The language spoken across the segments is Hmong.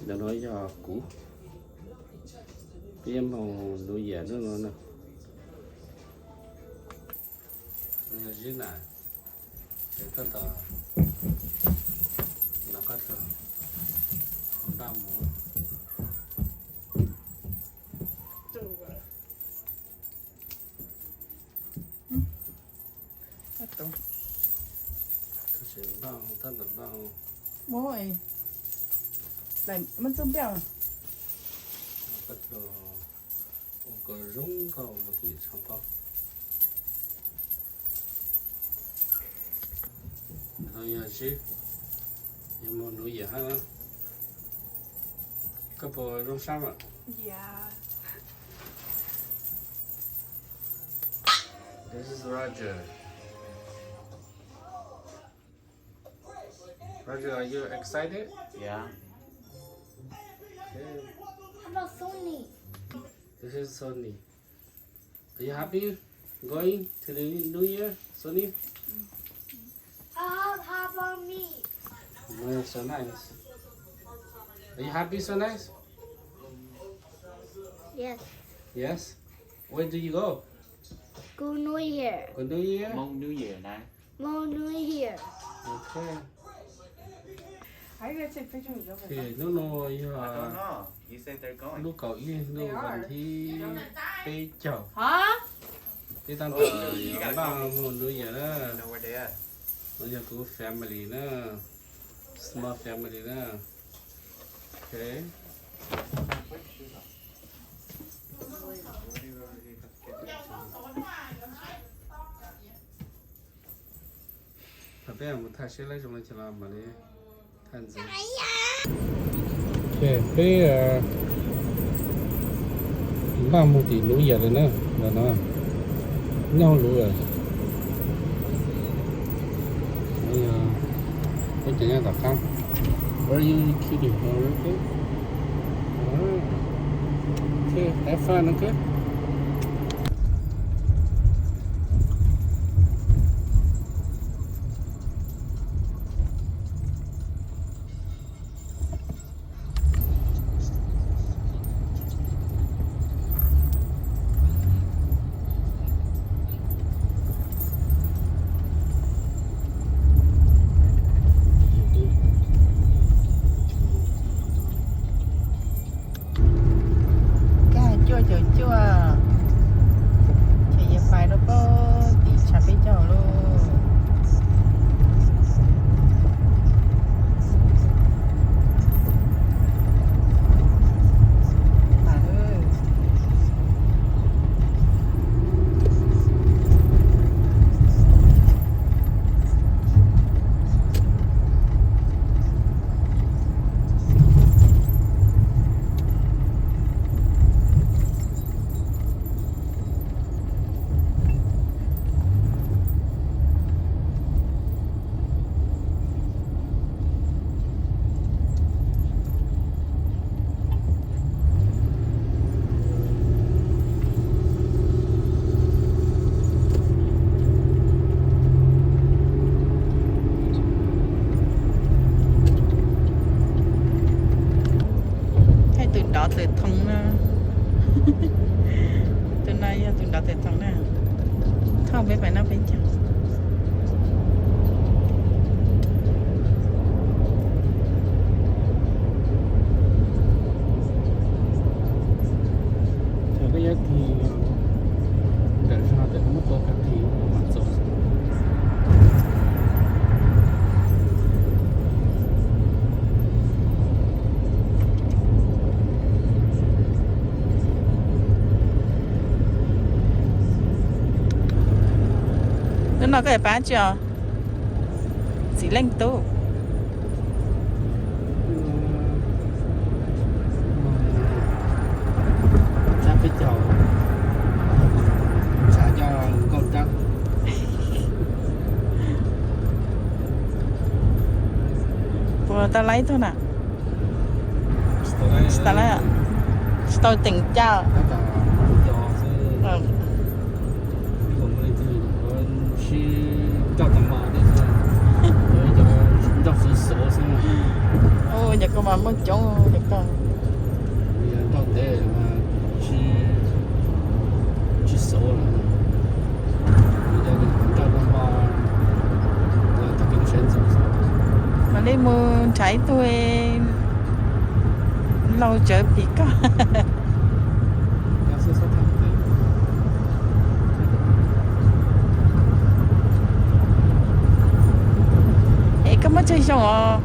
Ntawm no yog kuv, peb yuav moog nuv yam nub no na. Nws yog zib na, ces tab tom los qab rau npaj mus. Tab tom npaj, tab tom npaj. Muab, muab txuj npiaj. Qab rau ua kom zoo nkauj mus tim tshav pob. Ntawm no yog zib, yuav moog nuv yam hab. Koj puas zoo sab mas? This is Roger. Roger, are you excited? Yeah. Okay. How about Sony? This is Sony. Are you happy going to the new year, Sony? How, how about me? Oh, so nice. Are you happy, so nice? Yes. Yes? Where do you go? Go New Year. Go New Year? Hmong New Year na. Hmong New Year. Okay. Okay, hnub no yog lub kaum ib hli ntuj, vas thib peb caug. Peb tab tom npaj Hmong New Year na. No yog kuv family na, small family na. Okay. Thaum peb mus thaj siab lab zoo li cas los mam li thaj ntxiv. Peb npaj mus tim New Year lawm na, ntawm no nyob hauv lub. Peb cov nyob tom qab. Where are you kidding? Okay, have fun, okay? Kag cuaj caum cuaj, ces yuav pais rau pem tim tshav peb caug lauj. Thaij tus nrov tawm thoov na. Tus no yog tus nrov tawm thoov na. Thauj peb pais noj peb caug. Thaum peb yuav kis ntawm zog tes muab tua kag kis mam txog. Hnub no koj yuav pab tsi os? Txiv leej tub. Tsab peb caug, tsab coj nkauj rab. Puas tau laib tug na? Tsis tau laib, tsis tau teem caw. Sib coj tau mos tej, cov Nroj xuv xuav xwb. Ua cas koj mas muaj coob li koj. Nroj ntev mas tsis, tsis xuav lawm. Nroj npog los tag kev sawv ntxov xwb. Mam li mus nrhiav ib tug laus tsawv pim koj. Es koj muaj tsawg xyoo os?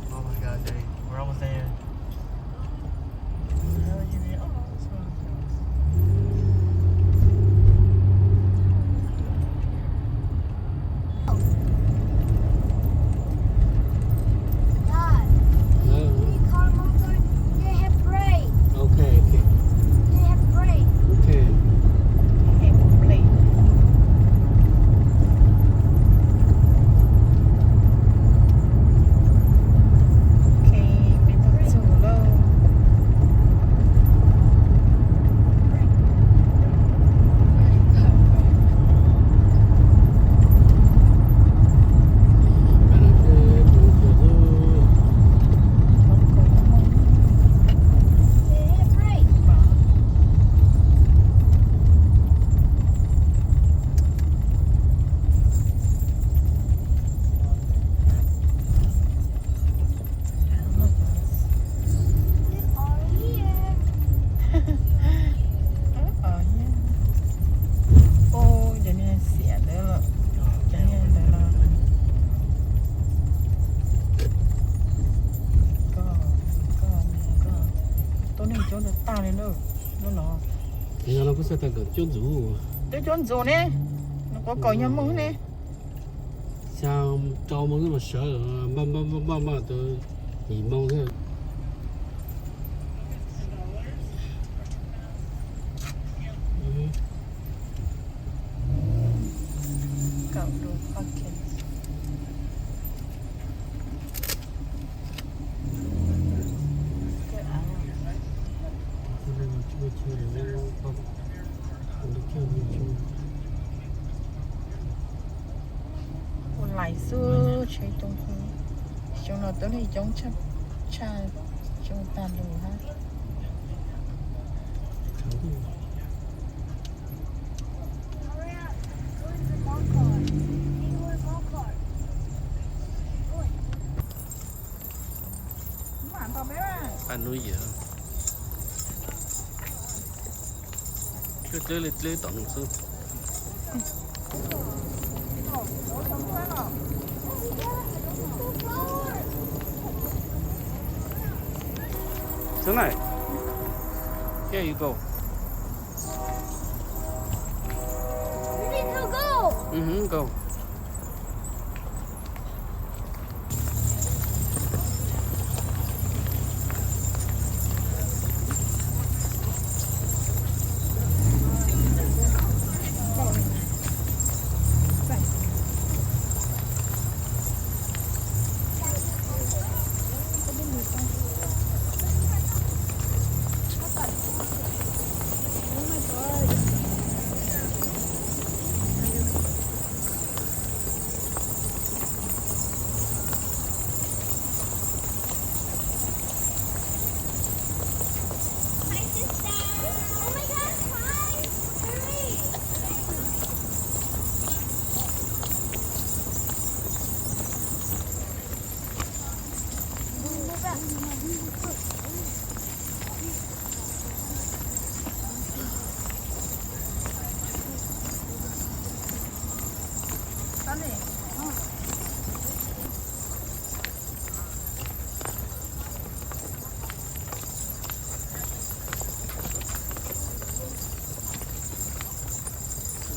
Oh my God, Jay, we're almost there. Dad, we, we call Mongkol, they have bread. Okay, okay. They have bread. Okay. They have bread. Okay, peb tuaj txog lawm. Ub, cov niag xiam ntawd los, cov niag ntawd los, koj, koj, koj, tuab neeg coob tag tag li na, lub no. Cov no kuj xav tas kom cuab ntxuv. Twb cuab ntxuv ne, nws quav kaus nyuag moo ne. Xya rau moo los sawv, npaj npaj npaj npaj tau yim moo thiab. Kaum rau qhov kiag. Ua lais xwb, tsheb coob, xyoo no tuab neeg coob tshaj, tshaj xyoo tag lug hab. Paj nub yawm, dleb dleb tom no xwb. Xwb na, here you go. You need to go. Mhm, go.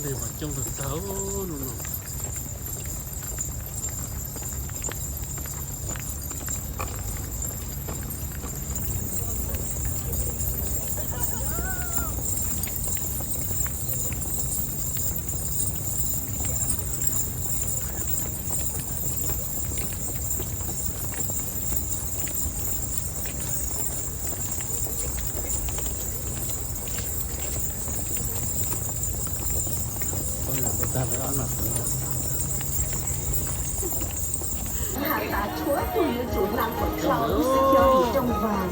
Dej mas coob tag tag no. Hais tas tshuav tus yuav tsum hla kom tau lub xib cog dim rooj vag.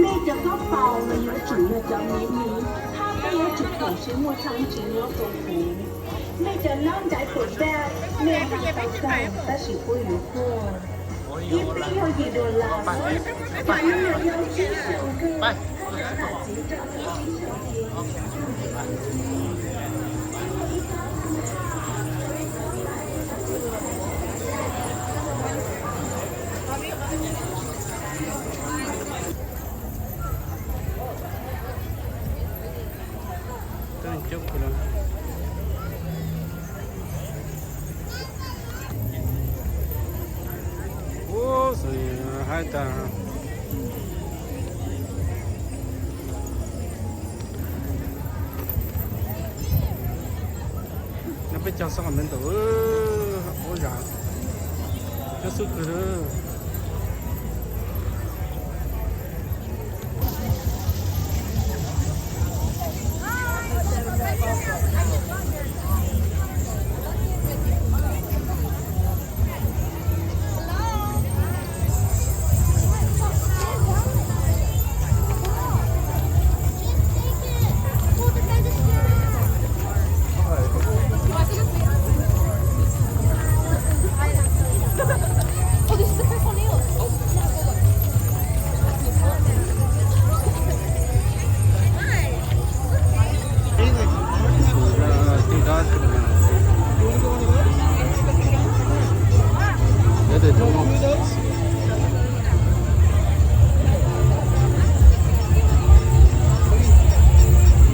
Nej cov hlob paus los yuav tsum yog cov miv miv, hab peb yuav tsum koom siv muaj txheej tsis nyob rau kuv. Nej cov nab nraiv pum daj, nej hla tau kawg tab sis kuv yuav quaj. Ib peb yog yim dollar xwb, cas nej yuav yau tsib xyoos kawg. Ub, xws li hais tas no peb cog xab qas me ntaum, ub zam, coob xub kawg.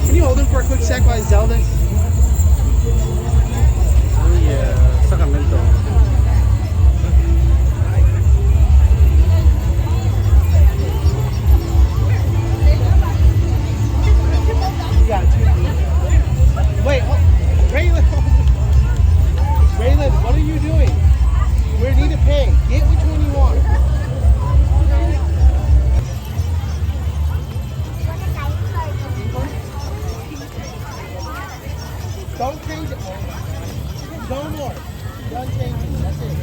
Can you hold him for a quick sec while I sell this? Ui, Sacramento. Yeah, two. Wait, oh, Raylan. Raylan, what are you doing? We need to pay. Get which one you want. Don't change it. No more. Done changing. That's it.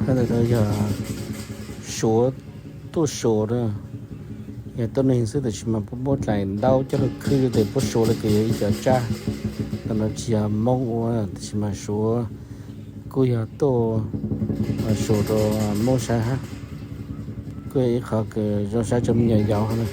Ntawm no yog Suav tuaj Suav na, yog tuaj neeg xwb tab sis mas puab muab dlaim ntaub coj lug khwb tes puab Suav le kws yog ib cov tsab. Ntawm no tsis yog Moob ua tab sis mas Suav kuj yog tuaj Suav rau Moob saib hab, kuj yog ib qho kws zoo saib rau me nyuam yaus hab na.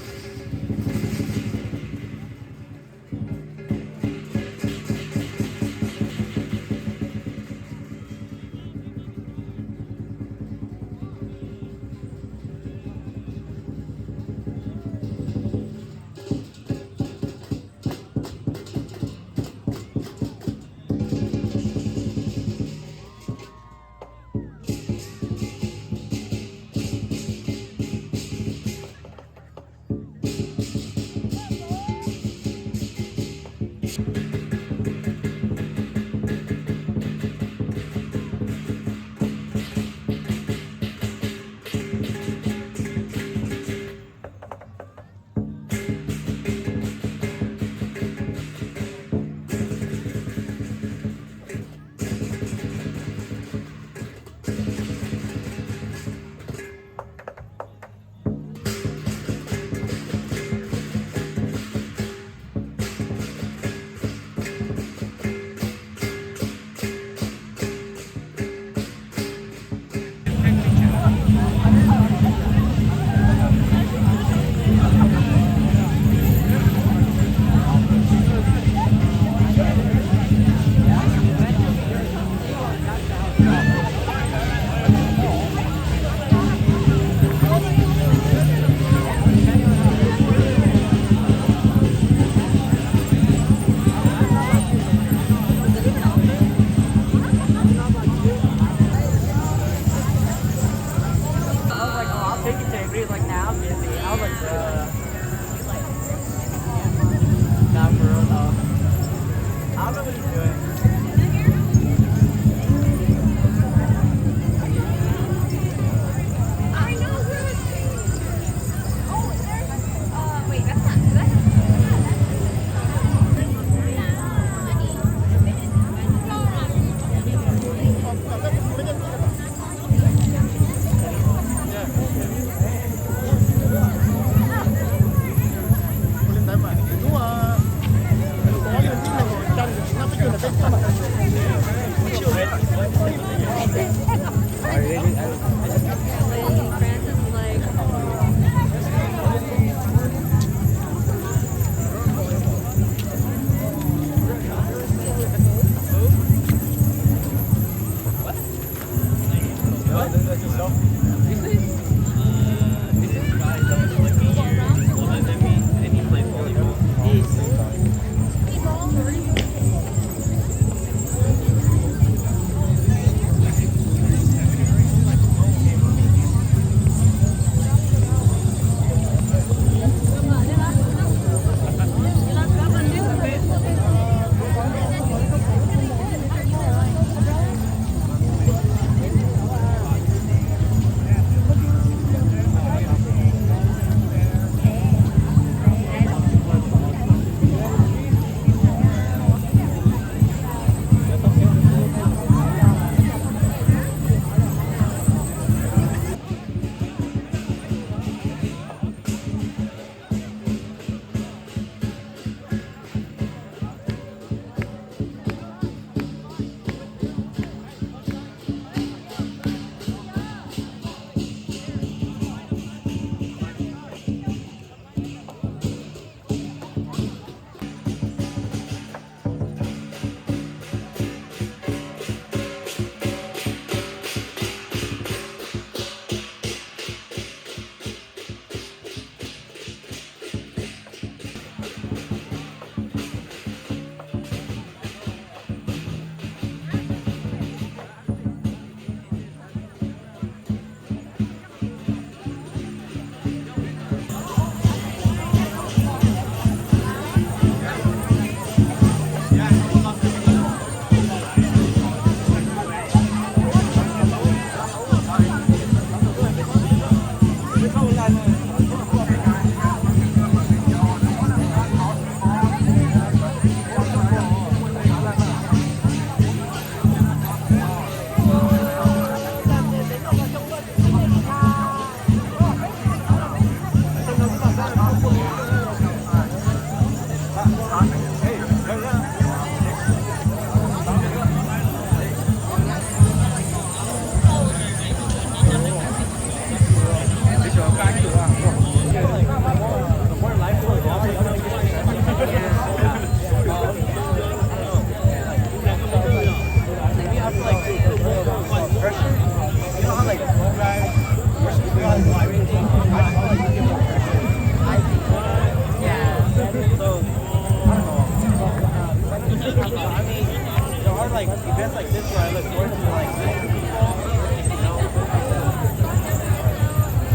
Like events like this where I look forward to, like, you know,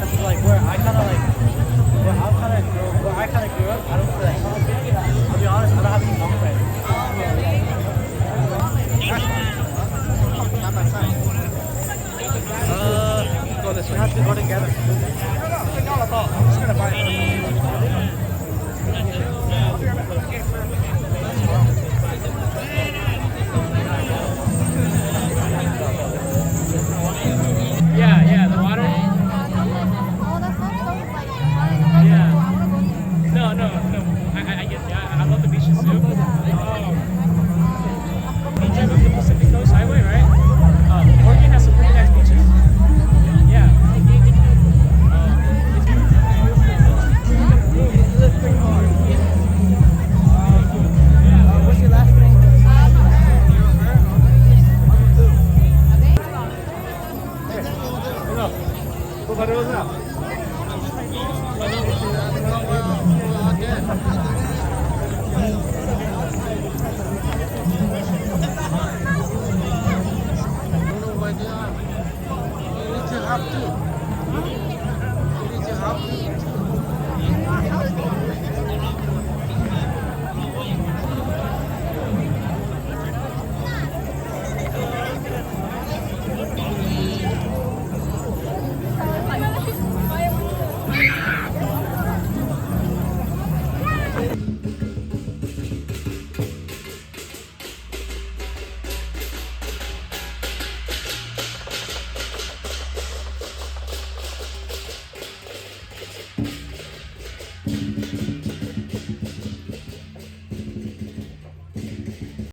'cause, like, where I kind of like where I kind of grew, where I kind of grew up. I don't feel like, I'll be honest, I don't have any mom friends. Uh, go this way. We have to go together. Yeah, yeah, the water. Yeah. No, no, no. I, I, I guess, yeah, I love the beaches too.